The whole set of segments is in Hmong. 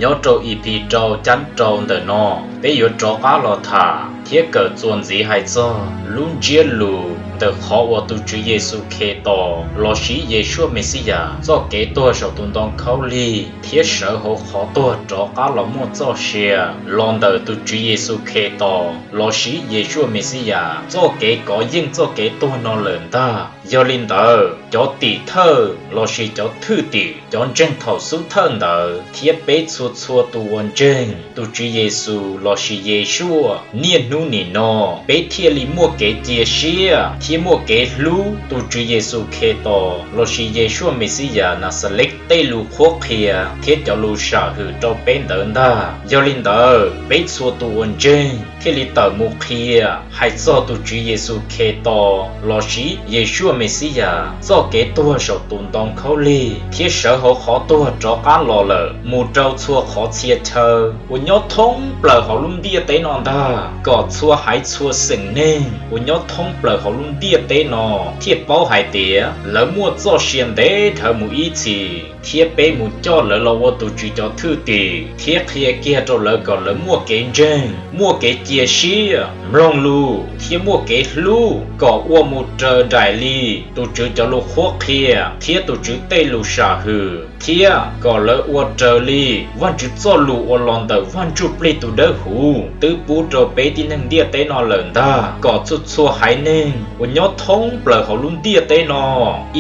Nyob rau E P rau cab rau ntawm no, peb yuav rov qab los tham thiab kawm txuas ntxiv hais txog lub ntsiab lus ntawm qhov uas tus Tswv Yexus Khetos lossis Yeshua Mexiyas txoj kev tuag saum tus ntoo khaub lig thiab sawv hauv qhov tuag rov qab los muaj txoj sia los ntawm tus Tswv Yexus Khetos lossis Yeshua Mexiyas txoj kev kov yeej txoj kev tuag no lawm ntag. Yog li ntawd, cov tim thawj lossis cov thwj tim, cov ntseeg thaum xub thawj ntawd thiab peb txhua txhua tus uas ntseeg tus Tswv Yexus lossis Yeshua niaj hnub nim no, peb thiaj li muaj kev cia siab thiab muaj kev hlub tus Tswv Yexus Khetos lossis Yeshua Mexiyas Naxales tej lus qhuab qhia thiab cov lus sam hwm rau peb ntawd ntag. Yog li ntawd, peb txhua tus uas ntseeg thiaj li tawm mus qhia hais txog tus Tswv Yexus Khetos lossis Yeshua Mexiyas txoj kev tuag saum tus ntoo khaub lig thiab sawv hauv qhov tuag rov qab los lawm mus rau txhua qhov txhia chaw uas nyob thoob plaws hauv lub ntiaj teb no ntag, kom txhua haiv txhua xeem neeg uas nyob thoob plaws hauv lub ntiaj teb no thiaj paub hais tias lawv muaj txoj sia ntev dhawv mus ib txhis, thiab peb mus coj lawv los ua tus Tswv cov thwj tim thiab qhia kiag rau lawv kom lawv muaj kev ntseeg, muaj kev cia siab, mloog lus thiab muaj kev hlub kom ua mus raws nraim li tus Tswv cov lus qhuab qhia thiab tus Tswv tej lus sam hwm, thiab kom lawv ua raws li Vajtswv txoj lus uas los ntawm Vaj Ntsujplig tus Dawbhuv twb pub rau peb tib neeg ntiaj teb no lawm ntag, kom txhua txhua haiv neeg uas nyob thoob plaws hauv lub ntiaj teb no,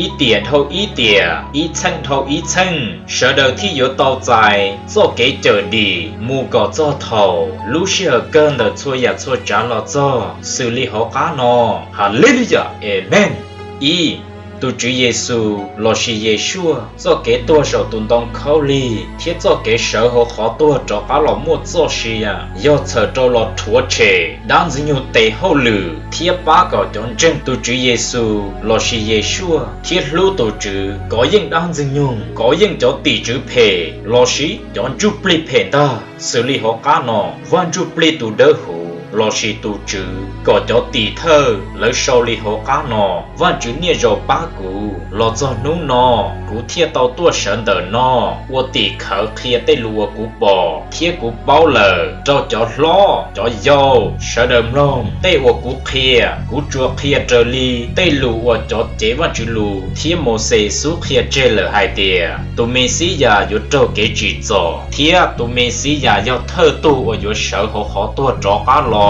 ib tiam dhau ib tiam, ib txheej dhau ib txheej, sawv daws thiaj yuav tau txais txoj kev cawm dim mus kom txog thaum lub sij hawm kawg ntawm txhua yam txhua tsav los txog xws li hauv qab no. Haleluyas, Amees. Ib, tus Tswv Yexus lossis Yeshua txoj kev tuag saum tus ntoo khaub lig thiab txoj kev sawv hauv qhov tuag rov qab los muaj txoj sia yog txhawm rau los rhuav tshem dab Ntxwg Nyoog tes hauj lwm thiab pab kom cov ntseeg tus Tswv Yexus lossis Yeshua thiab hlub tus Tswv kov yeej dab Ntxwg Nyoog, kov yeej cov tim tswv phem lossis cov ntsuj plig phem ntag. Xws li hauv qab no, Vaj Ntsujplig tus Dawbhuv lossis tus Tswv kom cov tim thawj lawv sau li hauv qab no: Vajtswv niaj zaus pab kuv los txog hnub no, kuv thiaj tau tuaj sawv ntawm no ua tim khawv qhia tej lus uas kuv pom thiab kuv paub lawm rau cov hlob cov yau sawv daws mloog. Tej uas kuv qhia, kuv tsuas qhia raws li tej lus uas cov cev Vajtswv lus thiab Mauxes xub qhia tseg lawm hais tias tus Mexiyas yuav raug kev tsim txom, thiab tus Mexiyas yog thawj tug uas yuav sawv hauv qhov tuag rov qab los.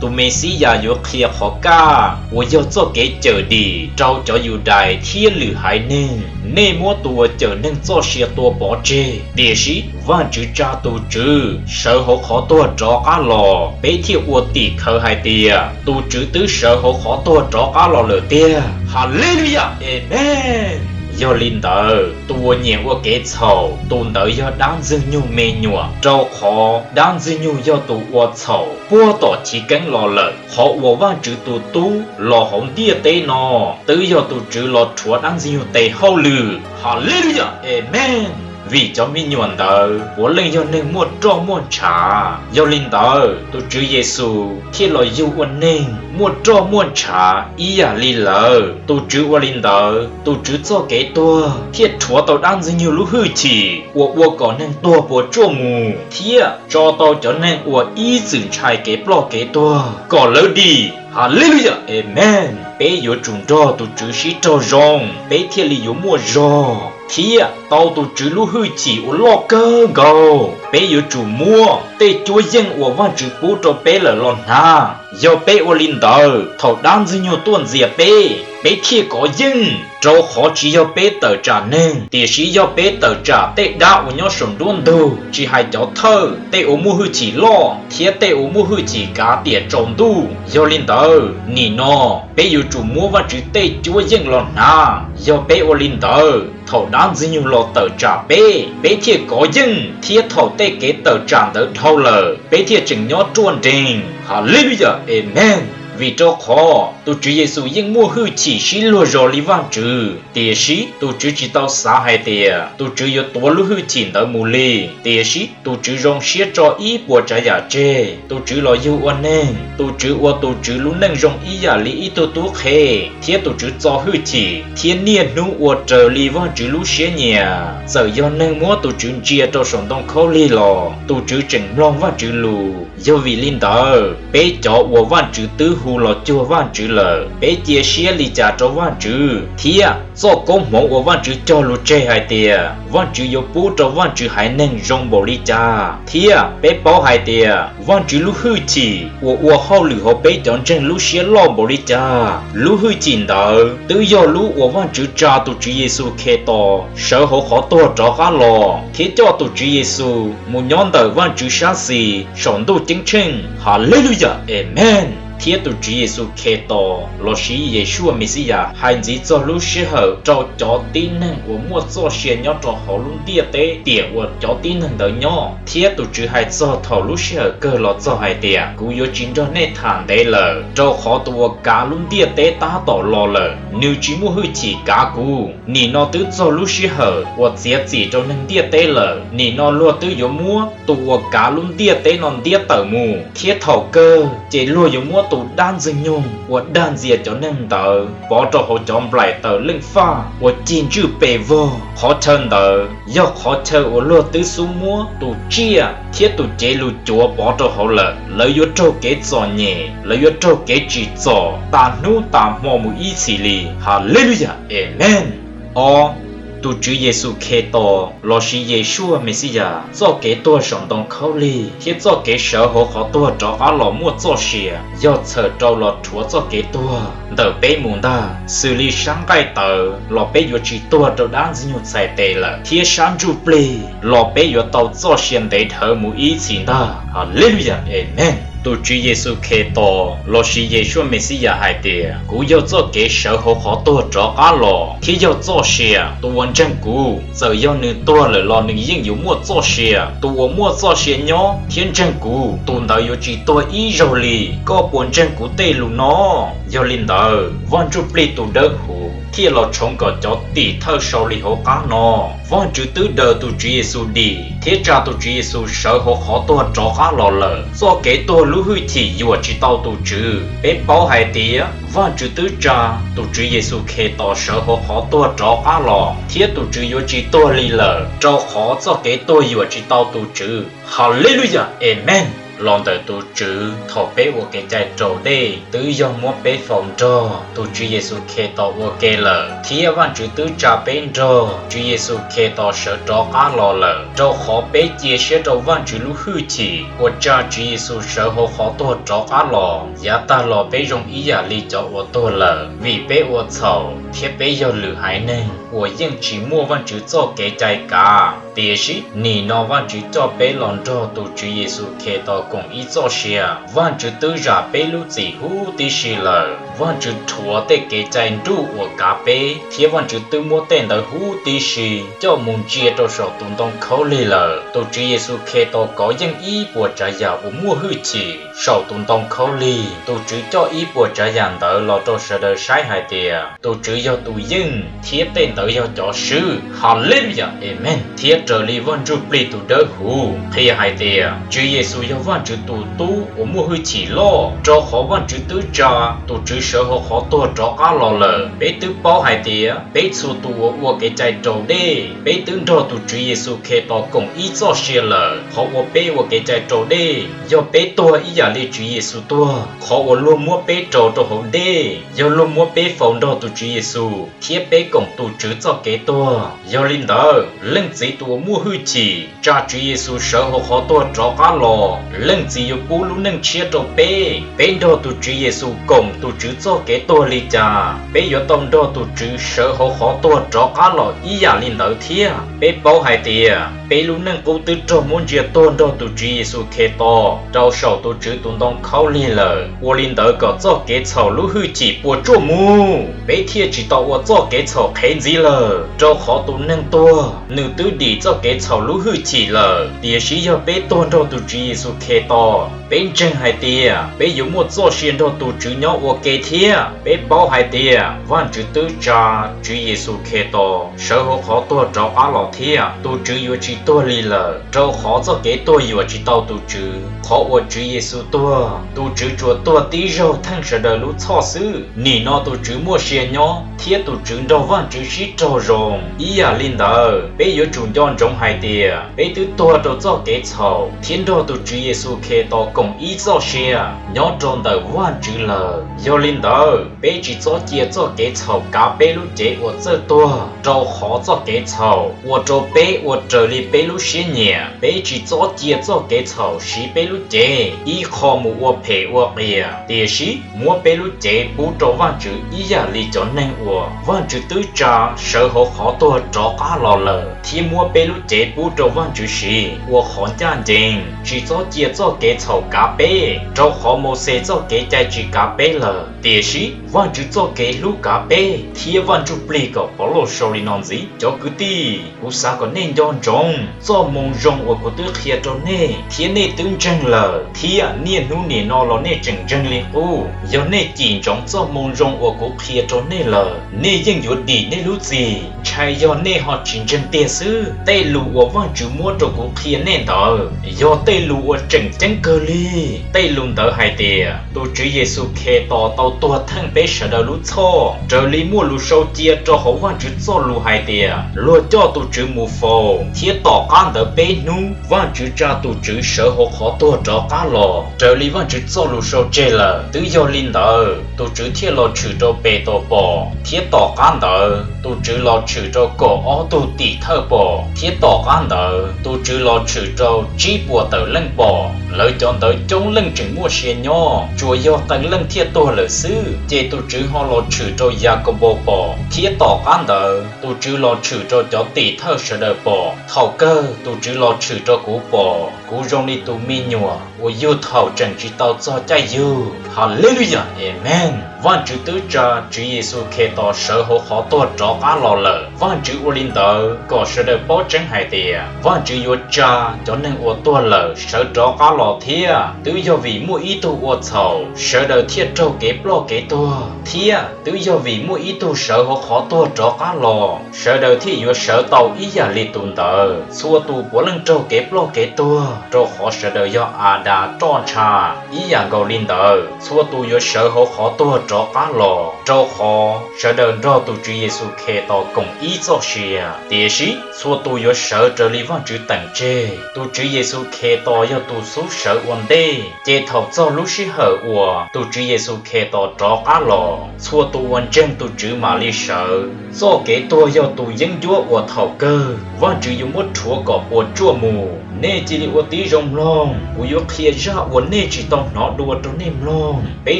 Tus Mexiyas yuav qhia qhov kaj uas yog txoj kev cawm dim rau cov Yudais thiab lwm haiv neeg. Nej muab tus uas cawm neeg txoj sia tua pov tseg, tiam sis Vajtswv tsa tus Tswv sawv hauv qhov tuag rov qab los, peb thiaj ua tim khawv hais tias tus Tswv twb sawv hauv qhov tuag rov qab los lawm tiag. Haleluyas, Amees. Yog li ntawd, tus uas nyiam ua kev txhaum, tus ntawd yog dab Ntxwg Nyoog me nyuam, rau qhov dab Ntxwg Nyoog yog tus ua txhaum puag tom chiv keeb los lawm. Qhov uas Vajtswv tus Tub los hauv ntiaj teb no, twb yog tus Tswv los rhuav dab Ntxwg Nyoog tes hauj lwm. Haleluyas, Amees. Vim cov me nyuam ntawd puav leej yog neeg muaj roj muaj ntshav, yog li ntawd tus Tswv Yexus thiaj los yug ua neeg muaj roj muaj ntshav ib yam li lawv. Tus Tswv ua li ntawd, tus Tswv txoj kev tuag thiaj rhuav tau dab Ntxwg Nyoog lub hwj chim uas ua kom neeg tuag puas tsuaj mus, thiab tso tau cov neeg uas ib txwm ntshai kev ploj kev tuag kom lawv dim. Haleluyas, Amees. Peb yuav tsum nrog tus Tswv sib raug zoo, peb thiaj li yuav muaj zog thiab tau tus Tswv lub hwj chim uas loj kawg nkaus. Peb yuav tsum muab tej cuab yeej uas Vajtswv pub rau peb lawm los hnav. Yog peb ua li ntawd, thaum dab Ntxwg Nyoog tuaj ntxias peb, peb thiaj kov yeej, rau qhov tsis yog peb tawm tsam neeg, tiam sis yog peb tawm tsam tej dab uas nyob saum nruab ntug, tsis hais cov thawj, tej uas muaj hwj chim loj thiab tej uas muaj hwj chim kav tiam tsaus ntuj. Yog li ntawd, nim no peb yuav tsum muab Vajtswv tej cuab yeej los hnav. Yog peb ua li ntawd, thaum dab Ntxwg Nyoog los tawm tsam peb, peb thiaj kov yeej, thiab thaum tej kev tawm tsam ntawd dhau lawm, peb thiaj tseem nyob ruaj nrees. Haleluyas, Amees. Vim rau qhov tus Tswv Yexus yeej muaj hwj chim sib luag zos li Vajtswv, tiam sis tus Tswv tsis tau xav hais tias tus Tswv yuav tuav lub hwj chim ntawd mus li. Tiam sis tus Tswv zoo siab tso ib puas tsav yam tseg, tus Tswv los yug ua neeg, tus Tswv ua tus Tswv lub neej zoo ib yam li ib tug tub qhe, thiab tus Tswv txo hwj chim thiab niaj hnub ua raws li Vajtswv lub siab nyiam. Txawm yog neeg muab tus Tswv ntsia rau saum ntoo khaub lig los tus Tswv tseem mloog Vajtswv lus. Yog vim li ntawd, peb cov uas Vajtswv twb hu los cuag Vajtswv lawm, peb cia siab li cas rau Vajtswv thiab txoj koob hmoov uas Vajtswv cog lus tseg hais tias Vajtswv yuav pub rau Vajtswv haiv neeg zoo npaum li cas, thiab peb paub hais tias Vajtswv lub hwj chim uas ua hauj lwm hauv peb cov ntseeg lub siab loj npaum li cas. Lub hwj chim ntawd twb yog lub uas Vajtswv tsa tus Tswv Yexus Khetos sawv hauv qhov tuag rov qab los thiab coj tus Tswv Yexus mus nyob ntawm Vajtswv sab xis saum ntuj ceeb tsheej. Haleluyas, amees. Thiab tus Tswv Yexus Khetos lossis Yeshua Mexiyas hais ntxiv txog lub sij hawm rau cov tib neeg uas muaj txoj sia nyob rau hauv lub ntiaj teb tiam uas cov tib neeg ntawd nyob. Thiab tus Tswv hais txog thaum lub sij hawm kawg los txog hais tias, kuv yuav tsis nrog nej tham ntev lawm, rau qhov tus uas kav lub ntiaj teb tab tom los lawm, nws tsis muaj hwj chim kav kuv. Nim no twb txog lub sij hawm uas txiav txim rau neeg ntiaj teb lawm. Nim no luag twb yuav muab tus uas kav lub ntiaj teb no ntiab tawm mus, thiab thaum kawg ces luag yuav muab tus dab Ntxwg Nyoog uas dag ntxias cov neeg ntawd pov rau hauv cov nplaim taws leej faj uas cig ntswj pes vog. Qhov chaw ntawd yog qhov chaw uas luag twb xub muab tus tsiaj thiab tus cev lus cuav pov rau hauv lawm. Lawv yuav raug kev txom nyem, lawv yuav raug kev tsim txom tas hnub tas hmo mus ib txhis li. Haleluyas, amees. Ob, tus Tswv Yexus Khetos lossis Yeshua Mexiyas txoj kev tuag saum ntoo khaub lig thiab txoj kev sawv hauv qhov tuag rov qab los muaj txoj sia yog txhawm rau los rhuav txoj kev tuag ntawm peb mus ntag. Xws li sab nqaij tawv los peb yuav tsis tuag rau dab Ntxwg Nyoog txhais tes lawm, thiab sab ntsuj plig los peb yuav tau txoj sia ntev dhawv mus ib txhis ntag. Haleluyas, amees. Tus Tswv Yexus Khetos lossis Yeshua Mexiyas hais tias, kuv yog txoj kev sawv hauv qhov tuag rov qab los thiab yog txoj sia. Tus uas ntseeg kuv, txawm yog nws tuag lawm los nws yeej yuav muaj txoj sia. Tus uas muaj txoj sia nyob thiab ntseeg kuv, tus ntawd yuav tsis tuag ib zaug li. Koj puas ntseeg kuv tej lus no? Yog li ntawd, Vaj Ntsujplig tus Dawbhuv thiaj los tshoov kom cov tim thawj sau li hauv qab no. Vajtswv twb daws tus Tswv Yexus dim thiab tsa tus Tswv Yexus sawv hauv qhov tuag rov qab los lawm. Txoj kev tuag lub hwj chim yuam tsis tau tus Tswv. Peb paub hais tias Vajtswv twb tsa tus Tswv Yexus Khetos sawv hauv qhov tuag rov qab los, thiab tus Tswv yuav tsis tuag li lawm, rau qhov txoj kev tuag yuam tsis tau tus Tswv. Haleluyas, amees. Los ntawm tus Tswv, thaum peb ua kev cai raus dej twb yog muab peb faus nrog tus Tswv Yexus Khetos ua ke lawm, thiab Vajtswv twb tsa peb nrog Tswv Yexus Khetos sawv rov qab los lawm, rau qhov peb cia siab rau Vajtswv lub hwj chim uas tsa Tswv Yexus sawv hauv qhov tuag rov qab los. Yav tag los peb zoo ib yam li cov uas tuag lawm, vim peb ua txhaum thiab peb yog lwm haiv neeg uas yeej tsis muaj Vajtswv txoj kev cai kav. Tiam sis nim no Vajtswv coj peb los nrog tus Tswv Yexus Khetos koom ib txoj sia. Vajtswv twb zam peb lub txim huv tib si lawm. Vajtswv rhuav tej kev cai nruj uas kav peb, thiab Vajtswv twb muab tej ntawd huv tib si coj mus ntsia rau saum tus ntoo khaub lig lawm. Tus Tswv Yexus Khetos kov yeej ib puas tsav yam uas muaj hwj chim saum tus ntoo khaub lig. Tus Tswv coj ib puas tsav yam ntawd los rau sawv daws saib hais tias tus Tswv yog tus yeej, thiab tej ntawd yog cov swb. Haleluyas, amees. Thiab raws li Vaj Ntsujplig tus Dawbhuv qhia hais tias Tswv Yexus yog Vajtswv tus Tub uas muaj hwj chim loj, rau qhov Vajtswv twb tsa tus Tswv sawv hauv qhov tuag rov qab los lawm. Peb twb paub hais tias peb txhua tus uas ua kev cai raus dej, peb twb nrog tus Tswv Yexus Khetos koom ib txoj sia lawm. Qhov uas peb ua kev cai raus dej yog peb tuag ib yam li Tswv Yexus tuag. Qhov uas luag muab peb rau rau hauv dej yog luag muab peb faus nrog tus Tswv Yexus, thiab peb koom tus Tswv txoj kev tuag. Yog li ntawd, Leej Txiv tus uas muaj hwj chim tsa Tswv Yexus sawv hauv qhov tuag rov qab los, Leej Txiv yuav pub lub neej tshiab rau peb. Peb nrog tus Tswv Yexus koom tus Tswv txoj kev tuag li cas, peb yuav tau nrog tus Tswv sawv hauv qhov tuag rov qab los ib yam li ntawd thiab. Peb paub hais tias peb lub neej qub twb raug muab ntsia tuag nrog tus Tswv Yexus Khetos rau saum tus Tswv tus ntoo khaub lig lawm. Ua li ntawd kom txoj kev txhaum lub hwj chim puas tsuaj mus, peb thiaj tsis tau ua txoj kev txhaum qhev ntxiv lawm. Rau qhov tus neeg tuag, nws twb dim txoj kev txhaum lub hwj chim lawm. Tiam sis yog peb tuag nrog tus Tswv Yexus Khetos, Peb ntseeg hais tias peb yuav muaj txoj sia nrog tus Tswv nyob ua ke thiab peb paub hais tias Vajtswv twb tsa Tswv Yexus Khetos sawv hauv qhov tuag rov qab los thiab tus Tswv yuav tsis tuag li lawm, rau qhov txoj kev tuag yuam tsis tau tus Tswv. Qhov uas Tswv Yexus tuag, tus Tswv tsuas tuag tib zaug theej sawv daws lub txhoj xwb. Nim no tus Tswv muaj sia nyob thiab tus Tswv nrog Vajtswv sib raug zoo. Ib yam li ntawd, peb yuav tsum nco ntsoov hais tias peb twb tuag rau txoj kev txhaum thiab nrog tus Tswv Yexus Khetos koom ib txoj sia nyob rau ntawm Vajtswv lawm. Yog li ntawd, peb tsis txhob cia txoj kev txhaum kav peb lub cev uas txawj tuag, rau qhov txoj kev txhaum ua rau peb ua raws li peb lub siab nyiam. Peb tsis txhob cia txoj kev txhaum siv peb lub cev ib qho mus ua phem ua qias, tiam sis muab peb lub cev pub rau Vajtswv ib yam li cov neeg uas Vajtswv twb tsa sawv hauv qhov tuag rov qab los lawm, thiab muab peb lub cev pub rau Vajtswv siv ua qhov ncaj ncees. Tsis txhob cia txoj kev txhaum kav peb, rau qhov Mauxes txoj kev cai tsis kav peb lawm, tiam sis Vajtswv txoj kev hlub kav peb. Thiab Vaj Ntsujplig kom Povlauj sau li no ntxiv: Cov kwv tij, kuv xav kom nej nco ntsoov txoj moo zoo uas kuv twb qhia rau nej thiab nej twb ntseeg lawm, thiab niaj hnub nim no los nej tseem ntseeg li qub. Yog nej cim ntsoov txoj moo zoo uas kuv qhia rau nej lawm, nej yeej yuav dim nej lub txim, ntshai yog nej ho tsis ntseeg tiag xwb. Tej lus uas Vajtswv muab rau kuv qhia nej ntawd yog tej lus uas tseem ceeb kawg li. Tej lus ntawd hais tias tus Tswv Yexus Khetos tau tuag theej peb sawv daws lub txhoj, raws li muaj lus sau cia rau hauv Vajtswv txoj lus hais tias: Luag coj tus Tswv mus faus, thiab tom qab ntawd peb hnub Vajtswv tsa tus Tswv sawv hauv qhov tuag rov qab los, raws li Vajtswv txoj lus sau tseg lawm. Twb yog li ntawd, tus Tswv thiaj los tshwm rau Petus pom, thiab tom qab ntawd tus Tswv los tshwm rau kaum ob tug tim thawj pom, thiab tom qab ntawd tus Tswv los tshwm rau tsib puas tawm leej pom. Lawv cov ntawd coob leej tseem muaj sia nyob, tsuas yog qee leej thiaj tuag lawm xwb. Ces tus Tswv ho los tshwm rau Yakaunpaus pom, thiab tom qab ntawd tus Tswv los tshwm rau cov tim thawj sawv daws pom. Thaum kawg tus Tswv los tshwm rau kuv pom, kuv zoo li tus me nyuam uas yug thaum tseem tsis tau txog caij yug. Haleluyas, amees. Vajtswv twb tsa Tswv Yexus Khetos sawv hauv qhov tuag rov qab los lawm. Vajtswv ua li ntawd kom sawv daws paub tseeb hais tias Vajtswv yuav tsa cov neeg uas tuag lawm sawv rov qab los thiab. Twb yog vim muaj ib tug ua txhaum, sawv daws thiaj raug kev ploj kev tuag, thiab twb yog vim muaj ib tug sawv hauv qhov tuag rov qab los, sawv daws thiaj yuav sawv tau ib yam li tus ntawd. Txhua tus puav leej raug kev ploj kev tuag, rau qhov sawv daws yog Adas roj ntsha. Ib yam nkaus li ntawd, txhua tus yuav sawv hauv qhov tuag rov qab los, rau qhov sawv daws nrog tus Tswv Yexus Khetos koom ib txoj sia. Tiam sis txhua tus yuav sawv raws li Vajtswv teem tseg. Tus Tswv Yexus Khetos yog tus xub sawv ua ntej, ces thaum txog lub sij hawm uas tus Tswv Yexus Khetos rov qab los, txhua tus uas ntseeg tus Tswv mam li sawv. Txoj kev tuag yog tus yeeb ncuab uas thaum kawg, Vajtswv yuav muab rhuav kom puas tsuaj mus. Nej cia li ua tib zoo mloog, kuv yuav qhia zaj uas nej tsis tau hnov dua rau nej mloog. Peb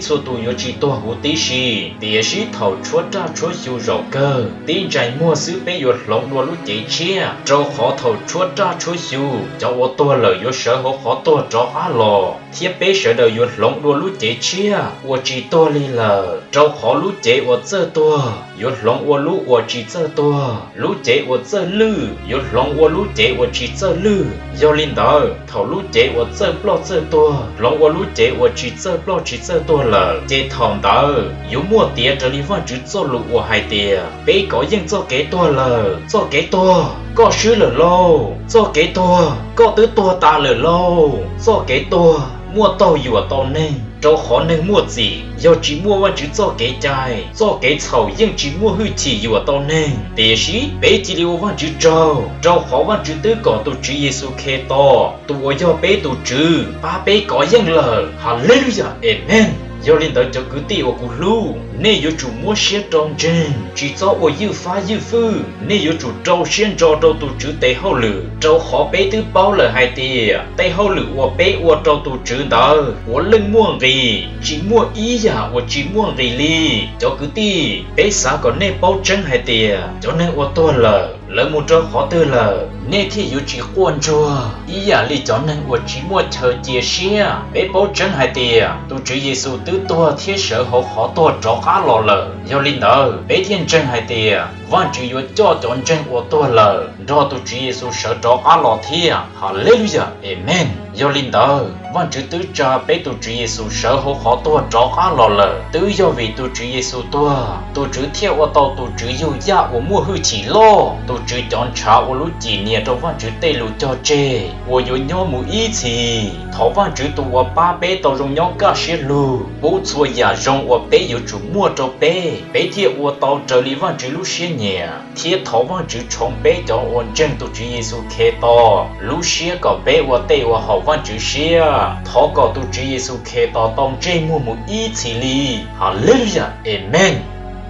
txhua tus yuav tsis tuag huv tib si, tiam sis thaum tshuab raj tshuab xyu zaum kawg, tib ntsais muag xwb peb yuav hloov dua lub cev tshiab, rau qhov thaum tshuab raj tshuab xyu, cov uas tuag lawm yuav sawv hauv qhov tuag rov qab los, thiab peb sawv daws yuav hloov dua lub cev tshiab uas tsis tuag li lawm. Rau qhov lub cev uas txawj tuag yuav hloov ua lub uas tsis txawj tuag, lub cev uas txawj lwj yuav hloov ua lub cev uas tsis txawj lwj. Yog li ntawd, thaum lub cev uas txawj ploj txawj tuag hloov ua lub cev uas tsis txawj ploj tsis txawj tuag lawm, ces thaum ntawd yuav muaj tiav raws li Vajtswv txoj lus uas hais tias: Peb kov yeej txoj kev tuag lawm. Txoj kev tuag, koj swb lawm lauj! Txoj kev tuag, koj twb tuag tas lawm lauj! Txoj kev tuag, muaj taug yuam tau neeg, rau qhov neeg muaj txim. Yog tsis muaj Vajtswv txoj kev cai, txoj kev txhaum yeej tsis muaj hwj chim yuam tau neeg. Tiam sis peb cia li ua Vajtswv tsaug, rau qhov Vajtswv twb kom tus Tswv Yexus Khetos, tus uas yog peb tus Tswv, pab peb kov yeej lawm. Haleluyas, amees. Yog li ntawd cov kwv tij uas kuv hlub, nej yuav tsum muab siab rau ntseeg, tsis txhob ua ywj fab ywj fwj. Nej yuav tsum rau siab ntso rau tus Tswv tes hauj lwm, rau qhov peb twb paub lawm hais tias tej hauj lwm uas peb ua rau tus Tswv ntawd puav leej muaj nqis, tsis muaj ib yam uas tsis muaj nqis li. Cov kwv tij, peb xav kom nej paub tseeb hais tias cov neeg uas tuag lawm, lawv mus rau qhov twg lawm, nej thiaj yuav tsis quaj ntsuag ib yam li cov neeg uas tsis muaj chaw cia siab. Peb paub tseeb hais tias tus Tswv Yexus twb tuag thiab sawv hauv qhov tuag rov qab los lawm. Yog li ntawd, peb thiaj ntseeg hais tias Vajtswv yuav coj cov ntseeg uas tuag lawm nrog tus Tswv Yexus sawv rov qab los thiab. Haleluya, Amees. Yog li ntawd, Vajtswv twb tsa peb tus Tswv Yexus sawv hauv qhov tuag rov qab los lawm. Twb yog vim tus Tswv Yexus tuag, tus Tswv thiaj ua tau tus Tswv yug yaj uas muaj hwj chim loj, tus Tswv cov ntshav ua lub cim nias rau Vajtswv tej lus cog tseg uas yuav nyob mus ib txhis. Thov Vajtswv tus uas pab peb tau zoo nyob kaj siab lug pub txhua yam zoo uas peb yuav tsum muaj rau peb, peb thiaj ua tau raws li Vajtswv lub siab nyiam. Thiab thov Vajtswv tshoov peb cov uas ntseeg tus Tswv Yexus Khetos lub siab kom peb ua tej uas haum Vajtswv siab. Thov kom tus Tswv Yexus Khetos tau ntsej muag mus ib txhis li. Haleluya, Amees.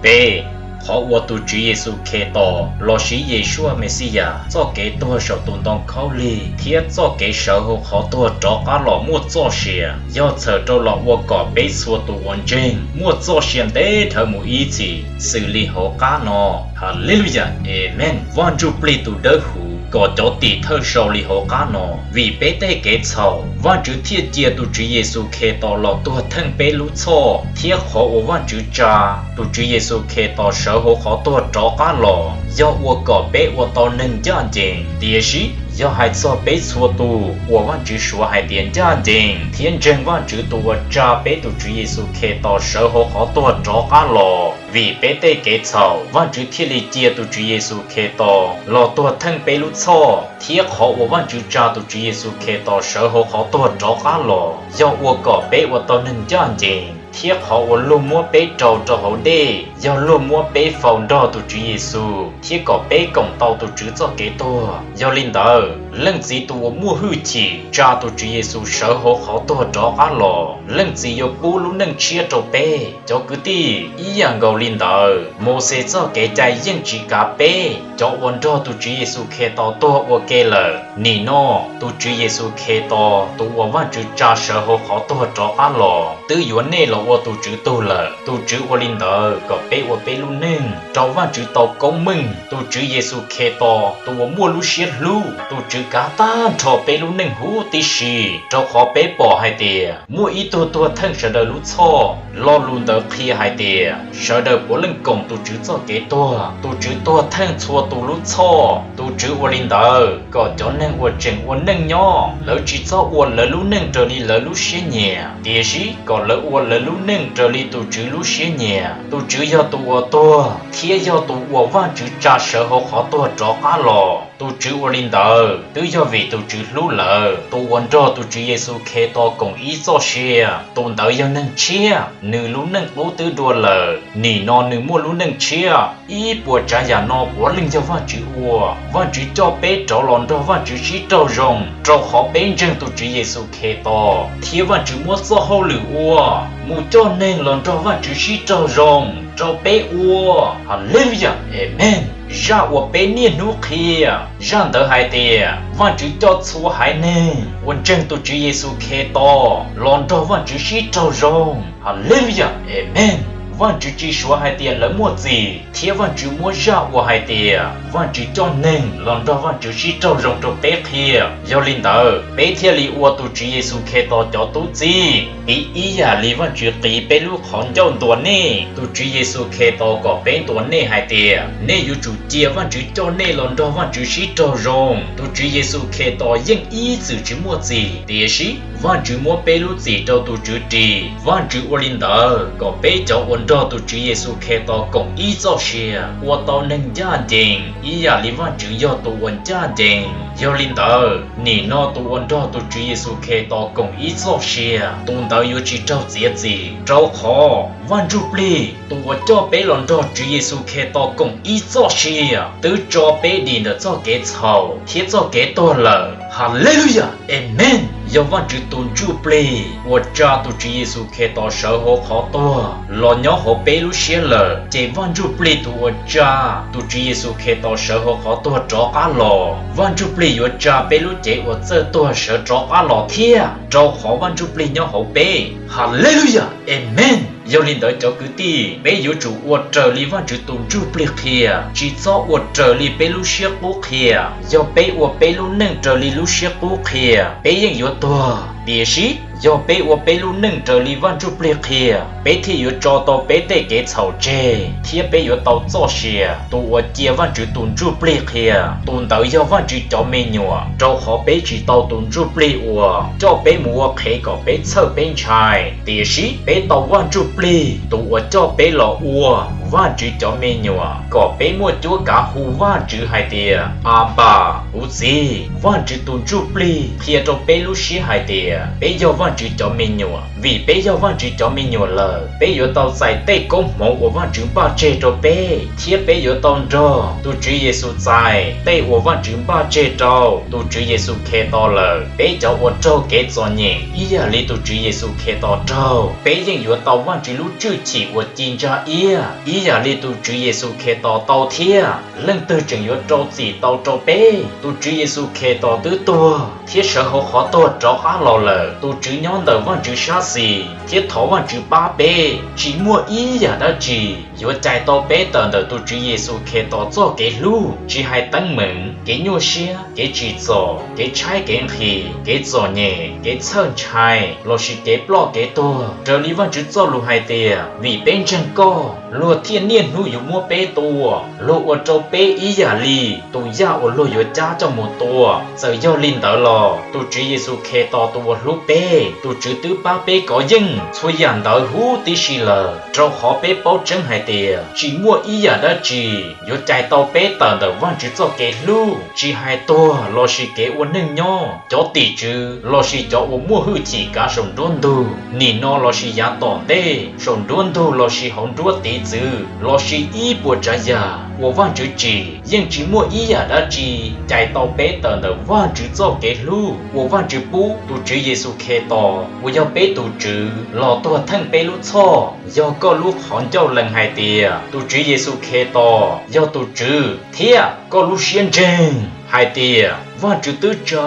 Peb, qhov uas tus Tswv Yexus Khetos lossis Yeshua Mexiyas txoj kev tuag saum tus ntoo khaub lig thiab txoj kev sawv hauv qhov tuag rov qab los muaj txoj sia, yog txhawm rau los ua kom peb txhua tus uas ntseeg muaj txoj sia ntev dhawv mus ib txhis xws li hauv qab no. Haleluya, Amees. Vaj Ntsujj Plig tus dawb huv kom cov tim thawj sau li hauv qab no: Vim peb tej kev txhaum, Vajtswv thiaj cia tus Tswv Yexus Khetos los tuag theej peb lub txhoj, thiab qhov uas Vajtswv tsa tus Tswv Yexus Khetos sawv hauv qhov tuag rov qab los yog ua kom peb ua tau neeg ncaj ncees. Tiam sis yog hais txog peb txhua tus uas Vajtswv suav hais tias ncaj ncees thiab ntseeg Vajtswv tus uas tsa peb tus Tswv Yexus Khetos sawv hauv qhov tuag rov qab los vim peb tej kev txhaum, Vajtswv thiaj li cia tus Tswv Yexus Khetos los tuag theej peb lub txhoj, thiab qhov uas Vajtswv tsa tus Tswv Yexus Khetos sawv hauv qhov tuag rov qab los yog ua kom peb ua tau neeg ncaj ncees, thiab qhov uas luag muab peb rau rau hauv dej yog luag muab peb faus nrog tus Tswv Yexus thiab kom peb koom tau tus Tswv txoj kev tuag. Yog li ntawd, Leej Txiv tus uas muaj hwj chim tsa tus Tswv Yexus sawv hauv qhov tuag rov qab los, Leej Txiv yuav pub lub neej tshiab rau peb. Cov kwv tij, ib yam nkaus li ntawd, Mauxes txoj kev cai yeej tsis kav peb cov uas nrog tus Tswv Yexus Khetos tuag ua ke lawm. Nim no, tus Tswv Yexus Khetos tus uas Vajtswv tsa sawv hauv qhov tuag rov qab los twb yuav nej los ua tus Tswv tug lawm. Tus Tswv ua li ntawd kom peb ua peb lub neej rau Vajtswv tau koob meej. Tus Tswv Yexus Khetos tus uas muaj lub siab hlub, tus Tswv kav tag nrho peb lub neej huv tib si, rau qhov peb pom hais tias muaj ib tug tuag theej sawv daws lub txhoj. Lo lus ntawd qhia hais tias sawv daws puav leej koom tus Tswv txoj kev tuag. Tus Tswv tuag theej txhua tus lub txhoj. Tus Tswv ua li ntawd kom cov neeg uas tseem ua neej nyob, lawv tsis txhob ua lawv lub neej raws li lawv lub siab nyiam, tiam sis kom lawv ua lawv lub neej raws li tus Tswv lub siab nyiam. Tus Tswv yog tus uas tuag thiab yog tus uas Vajtswv tsa sawv hauv qhov tuag rov qab los. Tus Tswv ua li ntawd twb yog vim tus Tswv hlub lawv. Tus uas nrog tus Tswv Yexus Khetos koom ib txoj sia, tus ntawd yog neeg tshiab, nws lub neej qub twb dua lawm, nim no nws muaj lub neej tshiab. Ib puas tsav yam no puav leej yog Vajtswv ua. Vajtswv coj peb rov los nrog Vajtswv sib raug zoo, rau qhov peb ntseeg tus Tswv Yexus Khetos, thiab Vajtswv muab txoj hauj lwm ua mus coj neeg los nrog Vajtswv sib raug zoo rau peb ua. Haleluya, Amees. Zaj uas peb niaj hnub qhia, zaj ntawd hais tias Vajtswv coj txhua haiv neeg uas ntseeg tus Tswv Yexus Khetos los nrog Vajtswv sib raug zoo. Haleluya, Amees. Vajtswv tsis suav hais tias lawv muaj txim, thiab Vajtswv muab zaj uas hais tias Vajtswv coj neeg los nrog Vajtswv sib raug zoo rau peb qhia. Yog li ntawd, peb thiaj li ua tus Tswv Yexus Khetos cov tub txib, piv ib yam li Vajtswv qiv peb lub qhov ncauj ntuas nej. Tus Tswv Yexus Khetos kom peb ntuas nej hais tias nej yuav tsum cia Vajtswv coj nej los nrog Vajtswv sib raug zoo. Tus Tswv Yexus Khetos yeej ib txwm tsis muaj txim, tiam sis Vajtswv muab peb lub txim rau tus Tswv ris. Vajtswv ua li ntawd kom peb cov uas nrog tus Tswv Yexus Khetos koom ib txoj sia ua tau neeg ncaj ncees ib yam li Vajtswv yog tus uas ncaj ncees. Yog li ntawd, nim no tus uas nrog tus Tswv Yexus Khetos koom ib txoj sia, tus ntawd yuav tsis raug txiav txim, rau qhov Vaj Ntsujplig tus uas coj peb los nrog Tswv Yexus Khetos koom ib txoj sia twb tso peb dim ntawm txoj kev txhaum thiab txoj kev tuag lawm. Haleluya, Amees. Yog Vajtswv tus Ntsujplig uas tsa tus Tswv Yexus Khetos sawv hauv qhov tuag los nyob hauv peb lub siab lawm, ces Vaj Ntsujplig tus uas tsa tus Tswv Yexus Khetos sawv hauv qhov tuag rov qab los, Vaj Ntsujplig yuav tsa peb lub cev uas txawj tuag sawv rov qab los thiab, rau qhov Vaj Ntsujplig nyob hauv peb. Haleluya, Amees. Yog li ntawd cov kwv tij, peb yuav tsum ua raws li Vajtswv tus Ntsujplig qhia, tsis txhob ua raws li peb lub siab qub qhia. Yog peb ua peb lub neej raws li lub siab qub qhia, peb yeej yuav tuag. Tiam sis yog peb ua peb lub neej raws li Vaj Ntsujplig qhia, peb thiaj yuav tso tau peb tej kev txhaum tseg thiab peb yuav tau txoj sia. Tus uas cia Vajtswv tus Ntsujplig qhia, tus ntawd yog Vajtswv cov me nyuam, rau qhov peb tsis tau tus Ntsujplig uas coj peb mus ua qhev kom peb txhawj peb ntshai, tiam sis peb tau Vaj Ntsujplig tus uas coj peb los ua Vajtswv cov me nyuam, kom peb muaj cuab kav hu Vajtswv hais tias, Anpas, kuv Txiv. Vajtswv tus Ntsujplig qhia rau peb lub siab hais tias peb yog Vajtswv cov me nyuam. Vim peb yog Vajtswv cov me nyuam lawm, peb yuav tau txais tej koob hmoov uas Vajtswv npaj tseg rau peb, thiab peb yuav tau nrog tus Tswv Yexus txais tej uas Vajtswv npaj tseg rau tus Tswv Yexus Khetos lawm. Peb cov uas raug kev txom nyem ib yam li tus Tswv Yexus Khetos raug, peb yeej yuav tau Vajtswv lub tshwj chim uas ci ntsa iab ib yam li tus Tswv Yexus Khetos tau thiab. Leej twg tseem yuav rau txim tau rau peb? Tus Tswv Yexus Khetos twb tuag thiab sawv hauv qhov tuag rov qab los lawm. Tus Tswv nyob ntawm Vajtswv sab xis thiab thov Vajtswv pab peb. Tsis muaj ib yam dab tsi yuav cais tau peb tawm ntawm tus Tswv Yexus Khetos txoj kev hlub, tsis hais teeb meem, kev nyuaj siab, kev tsim txom, kev tshaib kev nqhis, kev txom nyem, kev txhawj ntshai, lossis kev ploj kev tuag. Raws li Vajtswv txoj lus hais tias, vim peb ntseeg koj, luag thiaj niaj hnub yuav muab peb tua. Luag ua rau peb ib yam li tus yaj uas luag yuav cab coj mus tua. Txawm yog li ntawd los tus Tswv Yexus Khetos tus uas hlub peb, tus Tswv twb pab peb kov yeej txhua yam ntawd huv tib si lawm, rau qhov peb paub tseeb hais tias tsis muaj ib yam dab tsi yuav cais tau peb tawm ntawm Vajtswv txoj kev hlub. Tsis hais tuag lossis kev ua neej nyob, cov tim tswv lossis cov uas muaj hwj chim kav saum nruab ntug, nim no lossis yav tom ntej, saum nruab ntug lossis hauv nruab tiv txwv, lossis ib puas tsav yam uas Vajtswv tsim, yeej tsis muaj ib yam dab tsi cais tau peb tawm ntawm Vajtswv txoj kev hlub uas Vajtswv pub tus Tswv Yexus Khetos uas yog peb tus Tswv los tuag theej peb lub txhoj. Yog koj lub qhov ncauj lees hais tias tus Tswv Yexus Khetos yog tus Tswv thiab koj lub siab ntseeg hais tias Vajtswv twb tsa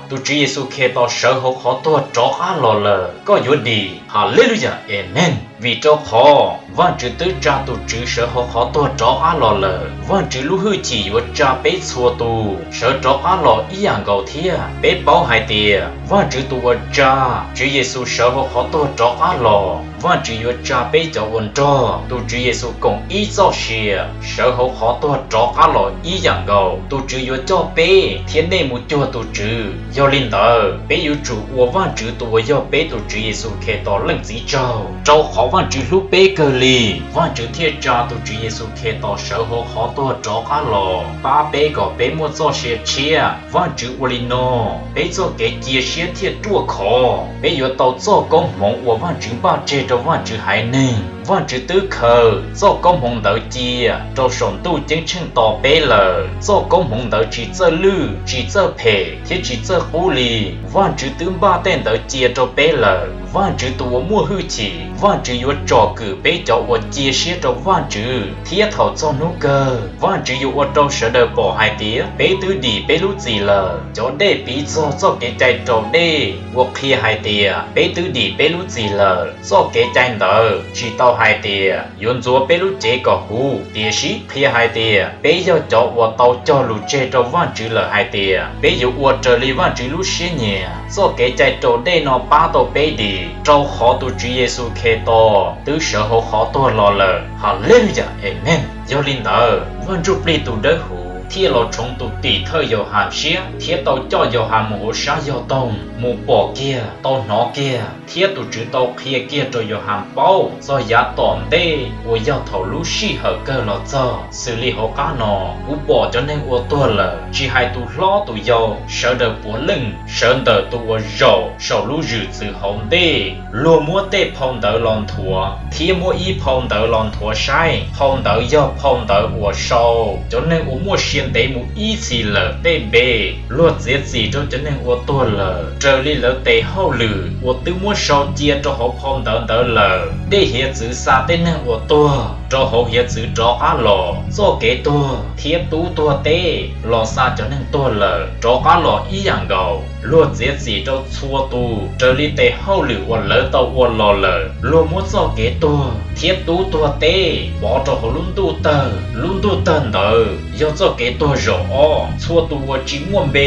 tus Tswv Yexus Khetos sawv hauv qhov tuag rov qab los lawm, koj yuav dim. Haleluyas, amees. Vim rau qhov Vajtswv twb tsa tus Tswv sawv hauv qhov tuag rov qab los lawm, Vajtswv lub hwj chim yuav tsa peb txhua tus sawv rov qab los ib yam nkaus thiab. Peb paub hais tias Vajtswv tus uas tsa Tswv Yexus sawv hauv qhov tuag rov qab los, Vajtswv yuav tsa peb cov uas nrog tus Tswv Yexus koom ib txoj sia sawv hauv qhov tuag rov qab los ib yam nkaus. Tus Tswv yuav coj peb thiab nej mus cuag tus Tswv. Yog li ntawd, peb yuav tsum ua Vajtswv tus uas yog peb tus Tswv Yexus Khetos Leej Txiv tsaug, rau qhov Vajtswv hlub peb kawg li, Vajtswv thiaj tsa tus Tswv Yexus Khetos sawv hauv qhov tuag rov qab los pab peb kom peb muaj txoj sia tshiab. Vajtswv ua li no, peb txoj kev cia siab thiaj ruaj khov. Peb yuav tau txoj koob hmoov uas Vajtswv npaj tseg rau Vajtswv haiv neeg. Vajtswv twb khaws txoj koob hmoov ntawd cia rau saum ntuj ceeb tsheej tos peb lawm. Txoj koob hmoov ntawd tsis txawj lwj, tsis txawj phem thiab tsis txawj qub li. Vajtswv twb npaj tej ntawd cia rau peb lawm. Vajtswv tus uas muaj hwj chim, Vajtswv yuav tsom kwm peb cov uas cia siab rau Vajtswv, thiab thaum txog hnub kawg, Vajtswv yuav ua rau sawv daws pom hais tias peb twb dim peb lub txim lawm. Cov dej piv txog txoj kev cai raus dej uas qhia hais tias peb twb dim peb lub txim lawm. Txoj kev cai ntawd tsis tau hais tias yuav ntxuav peb lub cev kom huv, tiam sis qhia hais tias peb yog cov uas tau cog lus tseg rau Vajtswv lawm hais tias peb yuav ua raws li Vajtswv lub siab nyiam. Txoj kev cai raus dej no pab tau peb dim, rau qhov tus Tswv Yexus Khetos twb sawv hauv qhov tuag los lawm. Haleluyas, amees. Yog li ntawd, Vaj Ntsujplig tus dawb huv thiaj los tshoov tus tim thawj Yauhas siab thiab tau coj Yauhas mus hauv sab yog toog mus pom kiag, tau hnov kiag, thiab tus Tswv tau qhia kiag rau Yauhas paub txog yav tom ntej uas yog thaum lub sij hawm kawg los txog. Xws li hauv qab no, kuv pom cov neeg ua tuag lawm, tsis hais tus hlob tus yau, sawv daws puav leej, sawv ntawm tus uas zaum saum lub zwm txwv hauv ntej. Luag muab tej phau ntawv los nthuav, thiab muab ib phau ntawv los nthuav saib. Phau ntawv yog phau ntawv uas sau cov neeg uas muaj sia ntev mus ib txhis lawm tej npe. Luag txiav txim rau cov neeg ua tuag lawm raws li lawv tes hauj lwm uas twb muab sau cia rau hauv phau ntawv ntawd lawm. Dej hiav txwv xa tej neeg uas tuag rau hauv hiav txwv rov qab los. Txoj kev tuag thiab tub tuag teb los xa cov neeg tuag lawm rov qab los ib yam nkaus. Luag txiav txim rau txhua tus raws li tes hauj lwm uas lawv tau ua los lawm. Luag muab txoj kev tuag thiab tub tuag teb pov rau hauv lub ntuj tawg. Lub ntuj tawg ntawd yog txoj kev tuag zaum ob. Txhua tus uas tsis muaj npe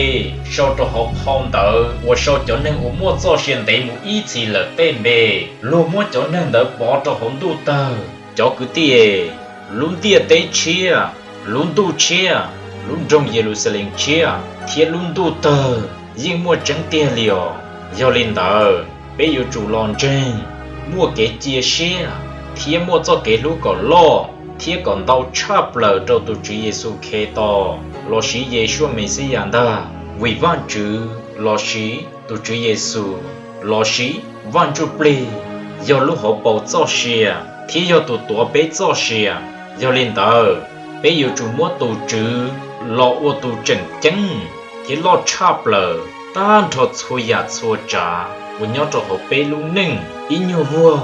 sau rau hauv qhov ntawd uas sau cov neeg uas muaj txoj sia ntev mus ib txhis lawm tej npe. Luag muab cov neeg ntawd pov rau hauv ntuj tawg. Cov kwv tij, lub ntiaj teb tshiab, lub ntuj tshiab, lub nroog Yeluxalees tshiab thiab lub ntuj tawg yeej muaj tseeb tiag li os. Yog li ntawd, peb yuav tsum los ntseeg, muaj kev cia siab, thiab muaj txoj kev hlub kom loj thiab kom ntau tshaj plaws rau tus Tswv Yexus Khetos lossis Yeshua Mexiyas ntag. Vim Vajtswv lossis tus Tswv Yexus lossis Vaj Ntsujplig yog lub hauv paus txoj sia thiab yog tus tuav peb txoj sia. Yog li ntawd, peb yuav tsum muab tus Tswv los ua tus tseem ceeb thiab loj tshaj plaws tag nrho txhua yam txhua tsav uas nyob rau hauv peb lub neej. Ib nyuag vuag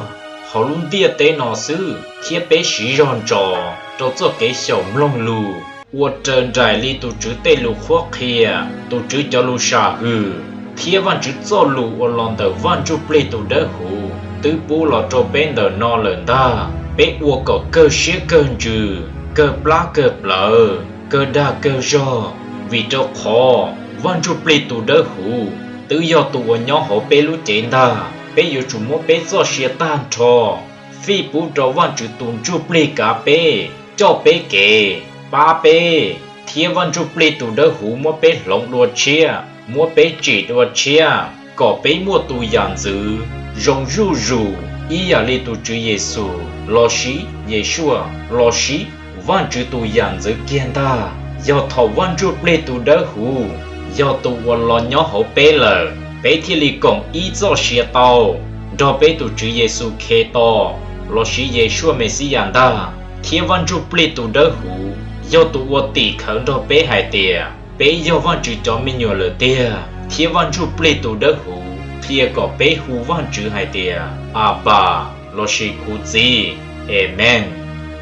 hauv lub ntiaj teb no xwb, thiab peb siv zog ntsos rau txoj kev xyaum mloog lus uas raws nraim li tus Tswv tej lus qhuab qhia, tus Tswv cov lus sam hwm, thiab Vajtswv txoj lus uas los ntawm Vaj Ntsujplig tus Dawbhuv twb pub los rau peb ntawm no lawm ntag. Peb ua kom kawg siab kawg ntsws, kawg plab kawg plawv, kawg dag kawg zog, vim rau qhov Vaj Ntsujplig tus Dawbhuv twb yog tus uas nyob hauv peb lub cev ntag. Peb yuav tsum muab peb txoj sia tag nrho fij pub rau Vajtswv tus Ntsujplig kav peb, coj peb kev, pab peb, thiab Vaj Ntsujplig tus Dawbhuv muab peb hloov dua tshiab, muab peb tsim dua tshiab, kom peb muaj tus yam ntxwv zoo zuj zus ib yam li tus Tswv Yexus lossis Yeshua lossis Vajtswv tus yam ntxwv kiag ntag. Yog thaum Vaj Ntsujplig tus Dawbhuv yog tus uas los nyob hauv peb lawm, peb thiaj li koom ib txoj sia tau nrog peb tus Tswv Yexus Khetos lossis Yeshua Mexiyas ntag. Thiab Vaj Ntsujplig tus Dawbhuv yog tus ua tim khawv nrog peb hais tias peb yog Vajtswv cov me nyuam lawm tiag. Thiab Vaj Ntsujplig tus Dawbhuv qhia kom peb hu Vajtswv hais tias Abas lossis kuv Txiv. Amees.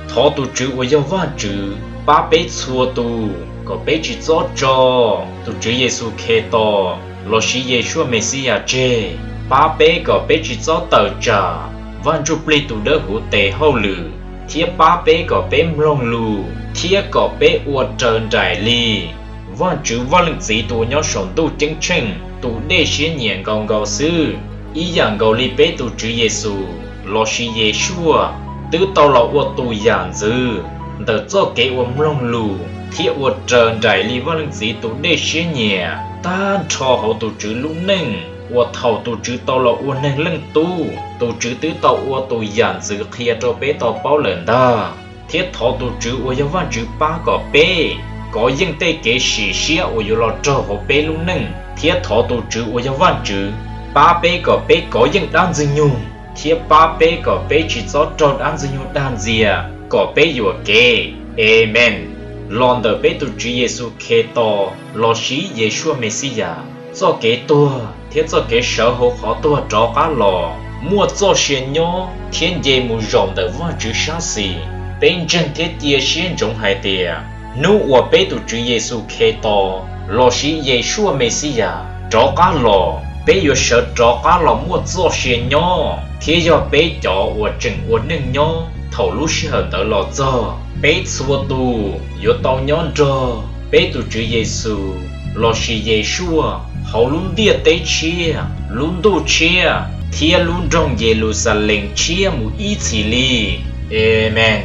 Thov tus Tswv uas yog Vajtswv pab peb txhua tus kom peb tsis txhob tso tus Tswv Yexus Khetos lossis Yeshua Mexiyas tseg. Pab peb kom peb tsis txhob tawm tsam Vaj Ntsujplig tus Dawbhuv tes hauj lwm, thiab pab peb kom peb mloog lus thiab kom peb ua raws nraim li Vajtswv Vaj Leej Txiv tus uas nyob saum ntuj ceeb tsheej tus dej siab nyiam nkaus nkaus xwb, ib yam nkaus li peb tus Tswv Yexus lossis Yeshua twb tau los ua tus yam ntxwv ntawm txoj kev uas mloog lus thiab ua raws nraim li Vaj Leej Txiv tus dej siab nyiam. Tag nrho hauv tus Tswv lub neej uas thaum tus Tswv tau los ua Neeg Leej Tub, tus Tswv twb tau ua tus yam ntxwv qhia rau peb tau paub lawm ntag. Thiab thov tus Tswv uas yog Vajtswv pab kom peb kov yeej tej kev sim siab uas yuav los raug hauv peb lub neej. Thiab thov tus Tswv uas yog Vajtswv pab peb kom peb kov yeej dab Ntxwg nyoog, thiab pab peb kom peb tsis txhob raug dab Ntxwg nyoog dag ntxias kom peb yuam kev. Amees. Los ntawm peb tus Tswv Yexus Khetos lossis Yeshua Mexiyas, txoj kev tuag thiab txoj kev sawv hauv qhov tuag rov qab los muaj txoj sia nyob thiab nce mus zaum ntawm Vajtswv sab xis. Peb ntseeg thiab cia siab ntsoov hais tias hnub uas peb tus Tswv Yexus Khetos lossis Yeshua Mexiyas rov qab los, peb yuav sawv rov qab los muaj txoj sia nyob thiab yog peb cov uas tseem ua neej nyob thaum lub sij hawm ntawd los txog. Peb txhua tus yuav tau nyob nrog peb tus Tswv Yexus lossis Yeshua hauv lub ntiaj teb tshiab, lub ntuj tshiab thiab lub nroog Yeluxalees tshiab mus ib txhis li. Amees.